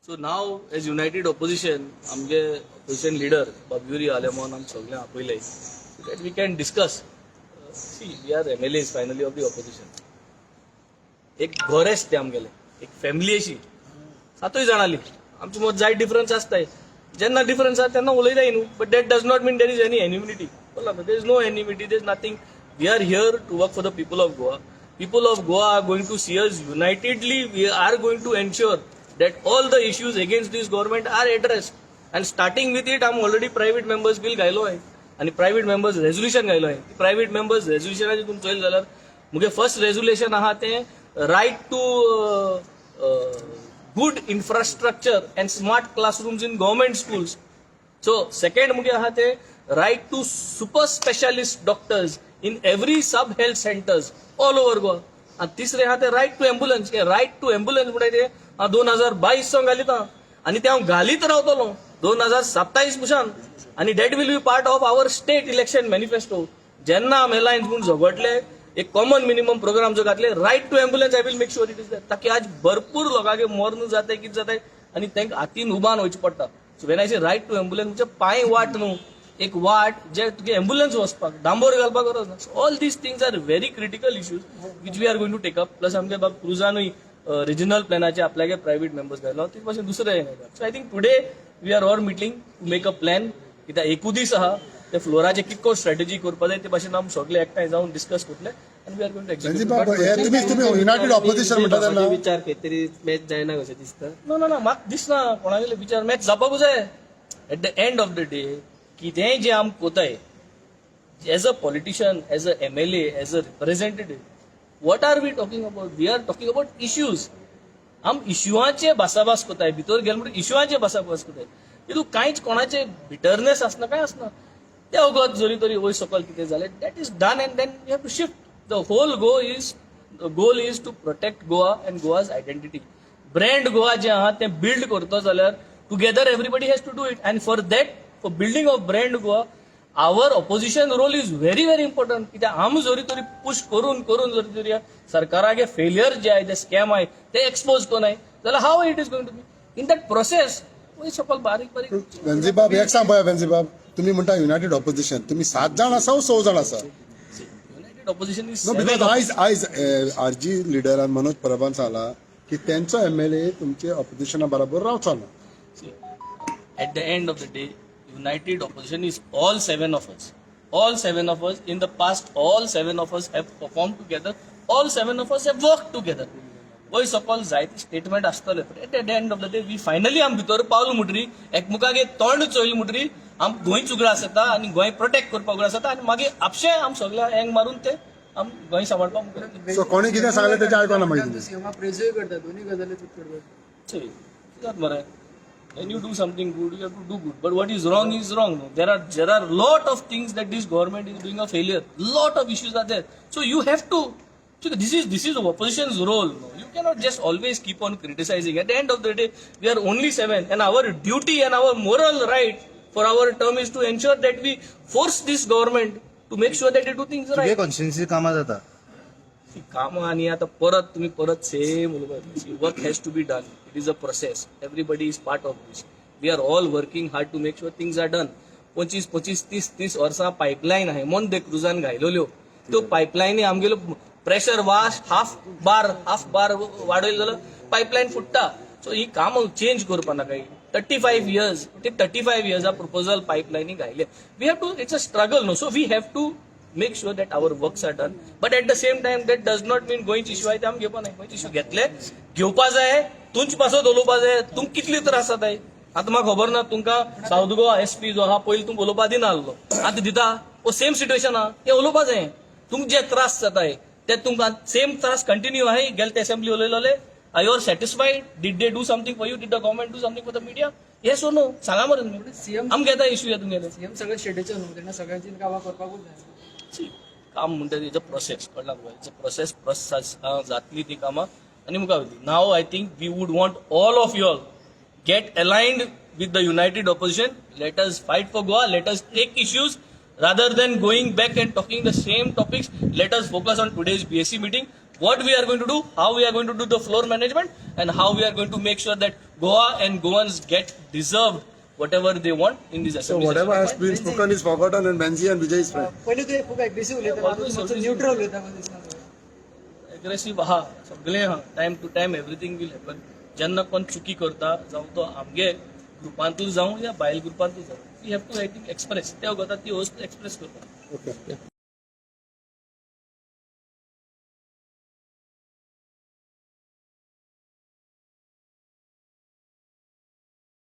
So now as united opposition, आमगे opposition leader बाब युरी आलेमोन आम सगळ्यांक आपयले that we can discuss. See, we are MLAs finally of the opposition. एक घरेच ते आमगेले, एक फॅमिली अशी सातूय जाणाली. आमचे मत जाय डिफरन्स आसताय. जेन्ना डिफरन्स आसा तेन्ना उलयताय न्हू, but that does not mean there is any enmity. There is no enmity, there is nothing. We are here to work for the people of Goa. People of Goa are going to see us unitedly. We are going to ensure that all the issues against this government are addressed. And starting with it, I'm already private members bill घायलो आहे आणि private members resolution घायलो आहे. Private members रेझोल्युशनाचे तुमी चोयलें जाल्यार मुगे first resolution आहा तें right to good infrastructure and smart classrooms in government schools. So second मुगे आहा ते right to super specialist doctors in every sub health centers all over Goa. आनी तिसरें आहा ते रायट टू एम्बुलन्स. हे रायट टू एम्बुलन्स म्हणटा ते हांव 2022 सावन घालिता आनी ते हांव घालीत रावतलो 2027 पशान आनी that will be part of our state election manifesto. जेन्ना आमी अलायन्स म्हूण झगडले, एक कॉमन मिनिमम प्रोग्राम जो घातले, right to ambulance, I will make sure it is there, ताकी आज भरपूर लोकांक मर्ण जाताय, कितें जाताय आनी तांकां हातीन उबान वयचें पडटा. So when I say right to ambulance म्हणजे पांय वाट न्हू, एक वाट जे तुगे एम्बुलन्स वचपाक डांबोर घालपाक गरज ना. So all these things are very critical issues which we are going to take up. Plus आमगे बाब क्रुजानूय रिजनल प्लॅनाचे आपल्यागे प्रायव्हेट मेंबर्स घायलो, ते पासून दुसरे. So I think today we are all meeting to make a plan, कित्याक एकू दीस आहा, ते फ्लोराचे कितको स्ट्रॅटेजी करपाक जाय ते भाशेन आमी सगळे एकठांय जावन डिस्कस करतले आनी we are going to Venzy बाब, हे तुम्ही युनायटेड ऑपोजिशन म्हणटा तेन्ना विचार खंय तरी मॅच जायना कशें दिसता. ना ना ना, म्हाका दिसना कोणागेले विचार मॅच जावपाकूच जाय. At the end of the day, कितेंय जें आमी कोताय as a politician, as a MLA, as a representative, what are we talking about? We are talking about issues. आम इश्यूआचे भासाभास कोताय. भितर गेले म्हणटकीर इश्यूआचे भासाभास कोताय. तितून कांयच कोणाचे बिटरनेस आसना, कांय आसना. ते वगत जरी तरी वयर सकयल कितें जालें, that is done and then you have to shift. The whole go is goal is to protect Goa and Goa's identity. Brand Goa जें आहा तें बिल्ड करतो जाल्यार together everybody has to do it, and for that, for building of brand Goa, our opposition role is very very important, कित्याक आमी जरी तरी push करून करून जरी तरी सरकारागे फेलियर जे आहे, जे स्कॅम आहे, ते एक्सपोज कोनाय जाल्यार how it is going to be in that process वयर सकल बारीक बारीक. वेन्झी बाब, एक सांग पळया. वेन्झी बाब, तुम्ही म्हणता युनायटेड ऑपोजिशन, तुम्ही सात जाण आसा व स जाण आसा? United opposition is no, because आयज आरजी लिडरान मनोज परबान सांगला की त्यांचो एमएलए तुमचे ऑपोजिशना बरोबर रावचो ना. At the end of the day, united opposition is all seven of us. All seven of us, in the past, all seven of us have performed together. All seven of us have worked together. वयर सकल जायते statement आसतले, but at the end of the day, we finally आम भितर पावलो म्हणटरी, एकमुखागे तोंड चोयलें म्हणटरी, आम गोंयच उगडास येता आनी गोंय प्रोटेक्ट करपाक उगडास येता आनी मागीर आपशे आम सगळ्या एंग मारून ते आम गोंय सांबाळपाक मुखार. सो कोणी कितें सांगलें तेजें आयकोना मागीर तुमी. सीएमा प्रेजूय करता, दोन्ही गजाली तूं करता. See, कितें मरे, when you do something good, you have to do good. But what is wrong is wrong. No? There are lot of things that this government is doing a failure. Lot of issues are there. So you have to. So this is the opposition's role. No? You cannot just always keep on criticizing. At the end of the day, we are only seven, and our duty and our moral right for our term is to ensure that we force this government to make sure that they do things तुगे right. Constituency कामां जाता. कामां आनी आतां परत तुमी परत same उलोवपाक. Work has to be done. It is a process. Everybody is part of this. We are all working hard to make sure things are done. 25 25, 30 30 वर्सां पायपलायन आहे मोंत दे क्रुजान घायलेल्यो. त्यो पायपलायनी आमगेलो प्रेशर वास हाफ बार वाडयलो जाल्यार पायपलायन फुट्टा. So ही कामां change करपा नाका. 35 इयर्स ते 35 इयर्सा proposal पायपलायनी घायले. We have to, it's a struggle, no? So we have to make sure that our works are done, but at the same time, that does not mean गोंयची issue आहे ते आमी घेवपा नाही. गोंयची इश्यू घेतले, घेवपा जाय, तुमचे पासत उलोवपा जाय. तुमकां कितले त्रास जाताय आतां म्हाका खबर ना. तुमकां सावथ गोवा एसपी जो आहा, पयलीं तुमकां उलोवपा दिना आहलो, आतां दिता. ओ सेम सिट्युएशन आहा, ते उलोवपा जाय. तुमकां जे त्रास जाताय ते तुमकां सेम त्रास कंटिन्यू आहाय. गेले ते assembly उलयलेले. Are you satisfied? Did they do something for you? Did the government do something for the media? Yes or no? सांगा मरे तुमी. सीएम आमकां येता इश्यू तुमगेले. सीएम सगळे स्टेटीचे न्हू, तेन्ना सगळ्यांची कामां करपाकूच जाय. See, काम म्हणटा it's a process, कळ्ळा तुका? It's a process. Process जातली ती कामां आनी मुखार वयतली. Now I think we would want all of you all get aligned with the united opposition. Let us fight for Goa. Let us take issues rather than going back and talking the same topics. Let us focus on today's BAC meeting. What we are going to do, how we are going to do the floor management, and how we are going to make sure that Goa and Goans get deserved whatever they want in this So assembly. Whatever has been spoken is forgotten and Venzy and Vijay is friend. पयलीं तुवें खूब aggressive उलयता, Always, मातसो always. Neutral उलयता कसो दिसना तुका. Aggressive आहा, सगळें आहा. Time to time everything will happen. जेन्ना कोण चुकी करता, जावं तो आमगे ग्रुपांतूच जावं या भायल ग्रुपांतूच जावं, we have to, I think, express. त्या वखदार ती वस्त एक्सप्रेस करता. Okay.